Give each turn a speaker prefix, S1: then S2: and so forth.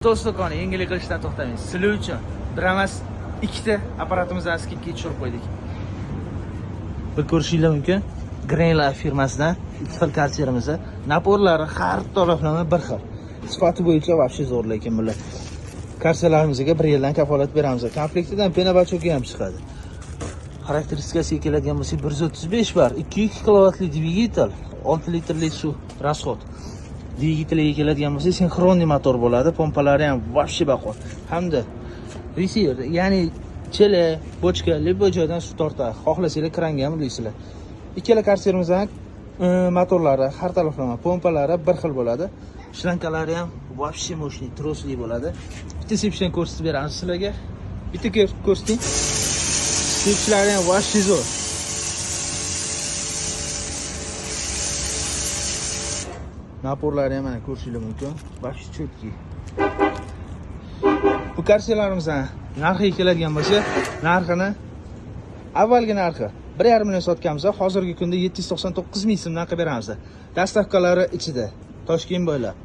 S1: Do'stokoni yengillik qilishdan to'xtamaymiz. Sizlar uchun bir emas, ikkita apparatimizni скидка ga tushirib qo'ydik. Bir ko'rishinglar mumkin. Greenlife firmasidan ikki xil karterimiz. Напор lari har taraflama bir xil. Sifati bo'yicha вообще zo'r, lekin bular. Kartelarimizga 1 yildan kafolat beramiz. Komplektidan пена бачок i ham chiqadi. Xarakteristikasiga keladigan bo'lsak, 135 bar, 2,2 kilovatli dvigatel, 6 litrli suv расход. Dvigateliga keladigan bo'lsak, синхронный motor bo'ladi, pompalari ham вообще baquvvat. Hamda receiver, ya'ni chelak, bochka, любой joydan suv tortadi. Xohlasanglar kranga ham ulaysizlar. Ikkala karterimizdan motorlari har taraflama, pompalari bir xil bo'ladi. Shlankalari ham вообще мощный, trosli bo'ladi. Bitta sepishdan ko'rsatib beramiz sizlarga. Bitta ko'rsating. Sepishlari ham вообще zo'r. Напор lari ham mana ko'rishingiz mumkin. Вообще четкий. Bu kartelarimizdan narxiga keladigan bo'lsa, narxini avvalgi narxi 1,5 million sotganmiz, hozirgi kunda 799 ming so'mdan qilib beramiz. Доставка lari ichida, Toshkent bo'ylab.